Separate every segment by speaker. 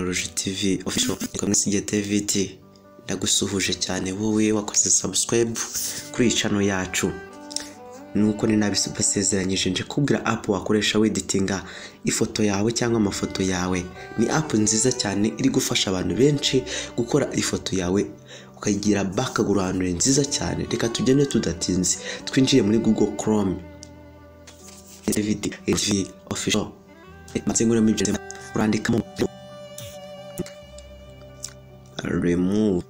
Speaker 1: Technology TV Official. Mwisige David, ndagusuhuje cyane wowe wakoze subscribe kuri iyi channel yacu. Nuko ni nabisezeranyije nje kubwira app wakoresha weditinga ifoto yawe cyangwa amafoto yawe. Ni app nziza cyane iri gufasha abantu benshi gukora ifoto yawe ukayigira background nziza cyane. Reka tugende tudatinze, twinjiye muri Google Chrome. David TV Official. Urandikamo remove,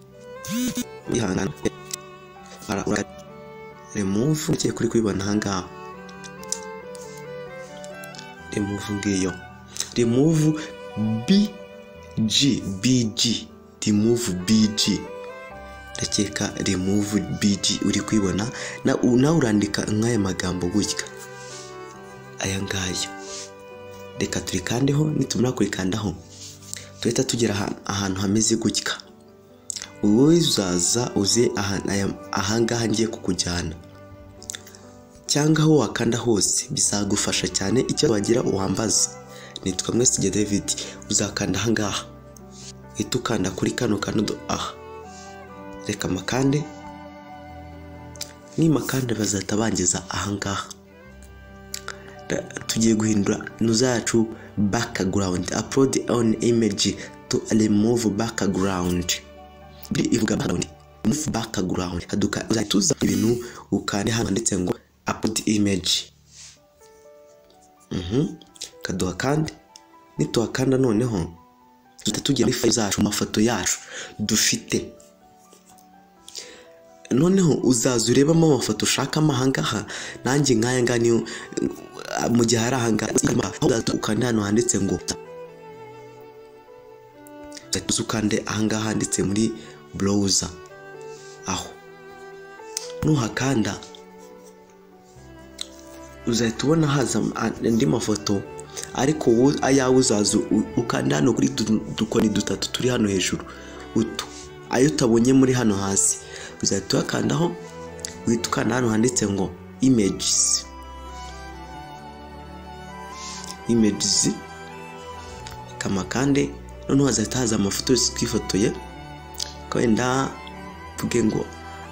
Speaker 1: remove ugiye kuri kubibona ahangaha, remove ngiyo, remove bg bg, remove bg, ndakeka remove bg uri kwibona. Nawe urandika nk'aya magambo gutya aya ngaya. Reka turikandeho, nitumara kurikandaho tuhita tugera ahantu hameze gutya. Wowe uzaza uze ahangaha ngiye kukujyana, cyangwa aho wakanda hose bizagufasha cyane. Icyo wagira uwambaza, nitwa Mwisige David. Uzakanda ahangaha, uhita ukanda kuri kano kanodo aha. Reka makande, nimakande bazahita bangiza ahangaha. Tugiye guhindura nuza yacu background, upload on image to remove background. Ivuga background, remove background, haduka uzatuza ibintu ukande hano ndetse ngo upload image. Kaduha kandi nituhakanda noneho tugiye muri file zacu, amafoto yacu dufite. Noneho uzaza urebamo amafoto ushaka ahangaha. Nanjye nk'aya ngaya niyo mu gihe hari ahangaha ukanda hano handitse ngo ukande ahangaha handitse muri browser. Aho nuhakanda uzahita ubona haza andi mafoto, ariko wowe ayawe uzaza ukanda hano kuri dukoni dutatu turi hano hejuru, utu ayo utabonye muri hano hasi uzahita uyakandaho, uhita ukanda hano handitse ngo images, images kama kandi noneho hazahita haza amafoto yose twifotoye. Wenda mvuge ngo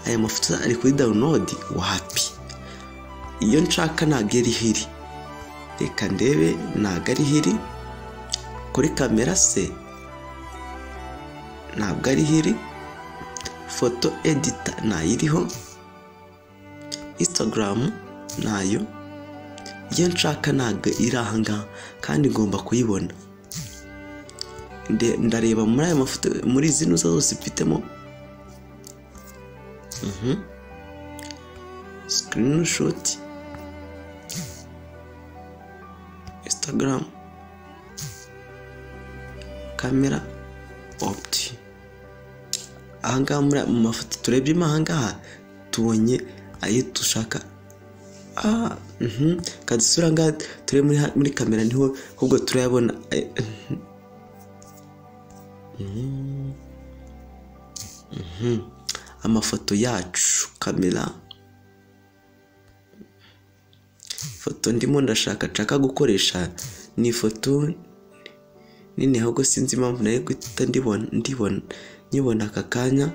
Speaker 1: aya mafoto ari kuri download, wapi, iyo nshaka ntabwo iri hiri. Reka ndebe, ntabwo ari hiri kuri kamera se, ntabwo ari hiri. Photo editor ntayiriho, Instagram nayo, iyo nshaka ntabwo iri ahangaha kandi ngomba kuyibona. Ndareba muri aya mafoto, muri izi nuza zose mfitemo. Screenshot, Instagram, camera opt. Ahangaha mu mafoto turebyemo ahangaha tubonye ayo dushaka. Kadusura ngaha ture muri kamera niho ahubwo turayabona. Amafoto yacu, kamera, foto ndimo ndashaka nshaka gukoresha ni ifoto nini, ahubwo sinzi impamvu nayo guhita ndibona nyibona aka kanya.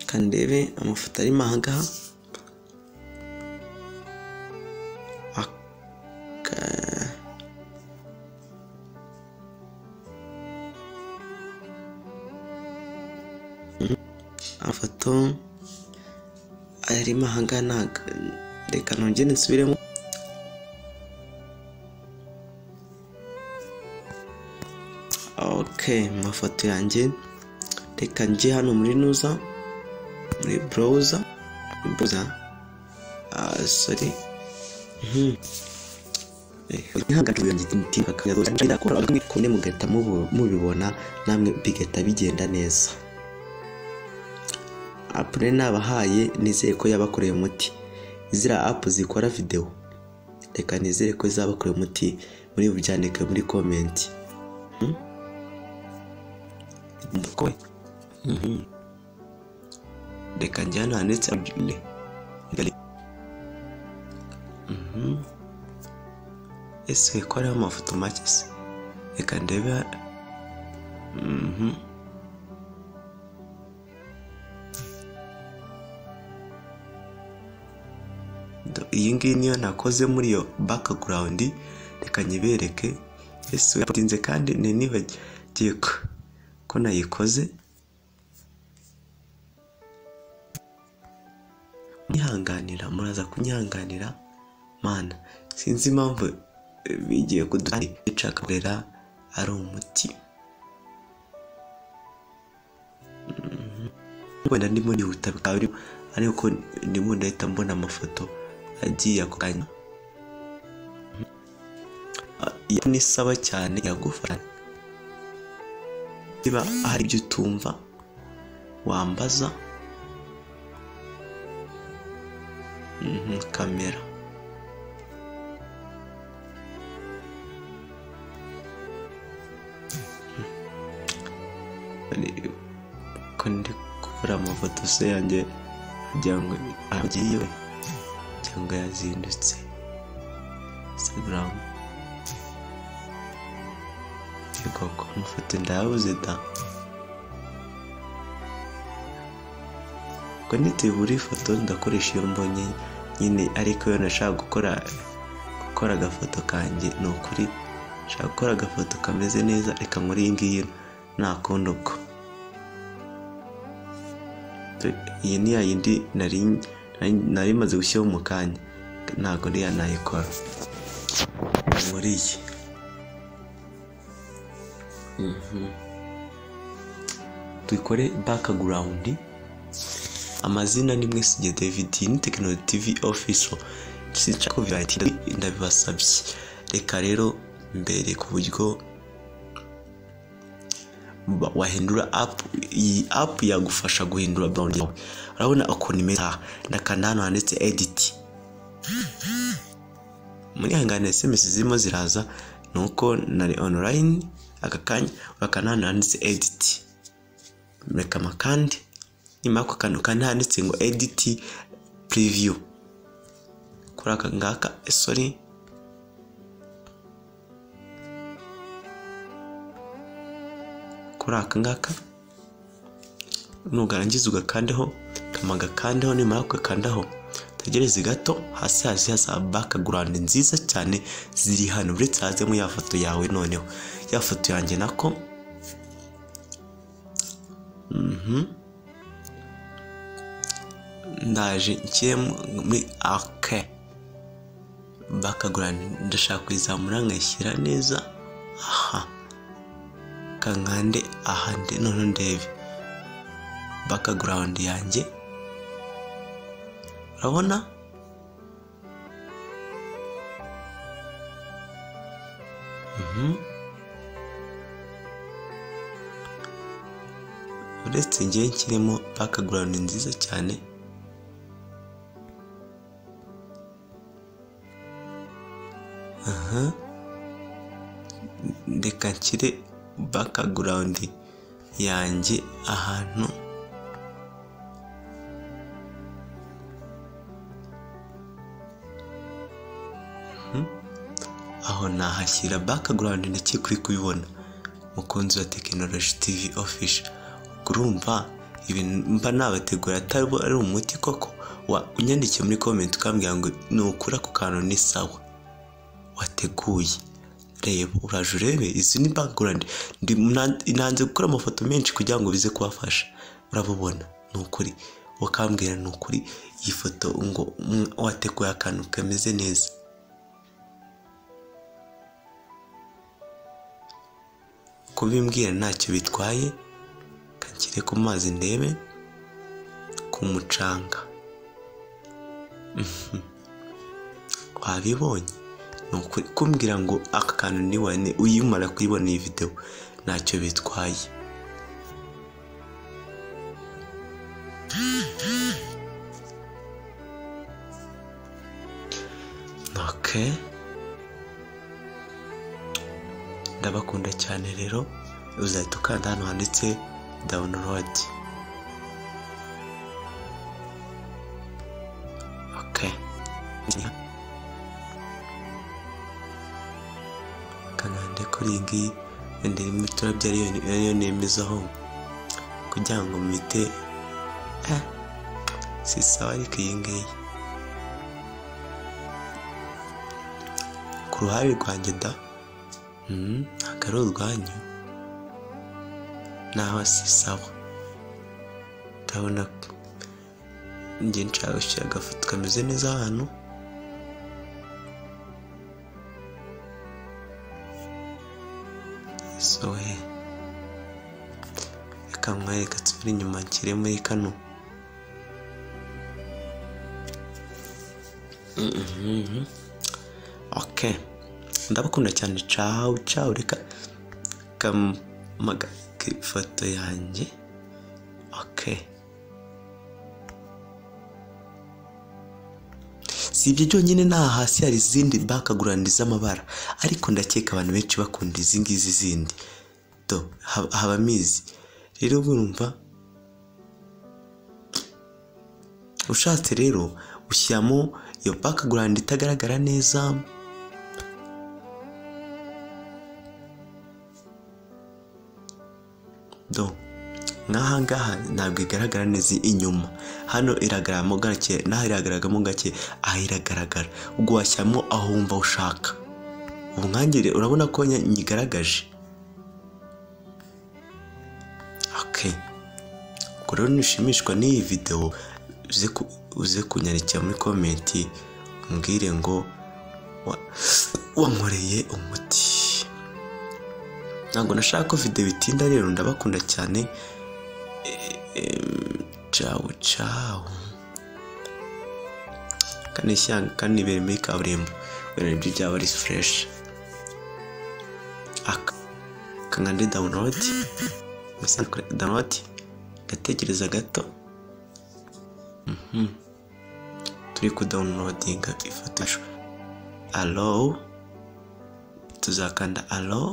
Speaker 1: Kandebe amafoto arimo ahangaha. Amafoto arimo ahangaha, reka nongere nsubiremo. Okay, amafoto yanjye reka njye hano muri nuza, muri browser, sorry. Mugahita mubibona namwe bigahita bigenda neza. App nabahaye nizeye ko yabakoreye umuti. Izira app zikora video, reka nizere ko zabakoreye umuti. Muri bubyandike muri comment. Reka njye hano handitse Ese ko hariho amafoto make se? Reka ndebe. Iyi ngiyi niyo nakoze muri iyo background, reka nyibereke. Ese yatinze kandi nibagiye ko nayikoze. Nyihanganira, muraza kunyihanganira mana, sinzi impamvu bigiye kuduca ari umuti. Wenda ndimo nihuta bikaba ariko ndimo ndahita mbona amafoto agiye ako kanya. Ni sawa cyane yagufasha. Niba hari ibyo utumva wambaza. Kamera ko ndi kubura amafoto se yanjye kugira ngo agiye cyangwa yazindutse. Instagram koko amafoto ndayabuze da. Ko nitibura ifoto ndakoresha iyo mbonye nyine, ariko iyo nashaka gukora agafoto kanjye ni ukuri nshaka gukora agafoto kameze neza, reka nkore iyi ngiyi nta kundi. Ubwo iyi ni yayindi nari maze gushyiraho mu kanya, ntabwo nariya nayikora muri iyi. Tuyikore background. Amazina ni Mwesigye David, ni Technology TV Official. Sinshaka ndabibasabye. Reka rero mbere ku buryo wahindura app. Iyi app yagufasha guhindura background yawe. Urabona ukuntu imeze, ndakanda hano handitse edit. Muri hangane SMS zirimo ziraza nuko nari online aka kanya. Urakanda hano handitse edit, reka makandi nyuma y'ako kantu kandi handitse ngo edit preview kuri aka ngaka, sorry, kuri aka ngaka. Nugarangiza ugakandeho, kamaga kandeho, nyuma y'ako kandaho tegereze gato, hasi hasi hasa background nziza cyane ziri hano, uretse hazemo ya foto yawe. Noneho ya foto yanjye nako ndaje nshyire muri ake background, ndashaka kuyizamura nkayishyira neza aha kankande aha, none ndebe background yanjye. Urabona uretse ngiye nshyiremo background nziza cyane. Reka nshyire background yanjye ahantu aho nahashyira background, ndakiri kuri kubibona mukunzi wa Technology TV Official. Urumva ibintu mba nabategura atari ari umuti koko. Unyandikiye muri comment ukambwira ngo nukura ku kantu ni sawa wateguye. Reba uraje urebe izi ni background, nanze gukora amafoto menshi kugira ngo bize kubafasha. Urabubona ni ukuri, wakambwira ni ukuri iyi foto ngo wateguye akantu kameze neza. Kubimbwira ntacyo bitwaye. Kanshyire ku mazi ndebe ku mucanga. Wabibonye ni ukuri kumbwira ngo aka kantu ni wane, uyimara kuyibona iyi video ntacyo bitwaye. Okay, ndabakunda cyane rero. Uzahita ukanda hano handitse download. Okay. Kankande kuri iyi ngiyi wenda irimo uturabyo ariyo nemezaho kugira ngo mpite si sawa. Ariko iyi ngiyi ku ruhare rwanjye da ntabwo ari urwanyu, naho si sawa. Ndabona njye nshaka gushyira agafoto kameze neza hano. So reka nkwereke nsubire inyuma nshyire muri kano. Okay, ndabakunda cyane. Ciao ciao. Reka kamaga ifoto yanjye. Okay, si ibyo byonyine, nta hasi hari izindi background z'amabara, ariko ndakeka abantu benshi bakunda izi ngizi zindi do habamo izi. Rero urumva ushatse rero ushyiramo iyo background itagaragara neza. Do nk'aha ngaha ntabwo igaragara neza inyuma, hano iragaragaramo gake, naho iragaragaramo gake, aha iragaragara. Ubwo washyiramo aho wumva ushaka. Ubu nkanjye urabona ko nyigaragaje. Okay, ubwo rero nushimishwa n'iyi video uze kunyandikira muri comment umbwire ngo wankoreye umuti. Ntabwo nashaka ko video itinda rero, ndabakunda cyane. Ciao ciao. Kanishyanga kanibere muri kaburimbo wenda nibyo byaba ari fresh. Kankande download, download, gategereza gato. Turi ku downloadinga ifoto yacu. Allow, tuzakanda allow.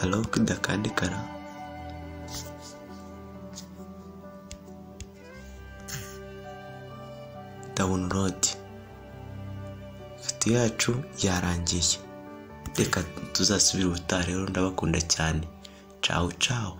Speaker 1: Allow kudakandikara. Download. Ifoto yacu yarangiye. Reka tuzasubira ubutaha rero, ndabakunda cyane. Ciao ciao.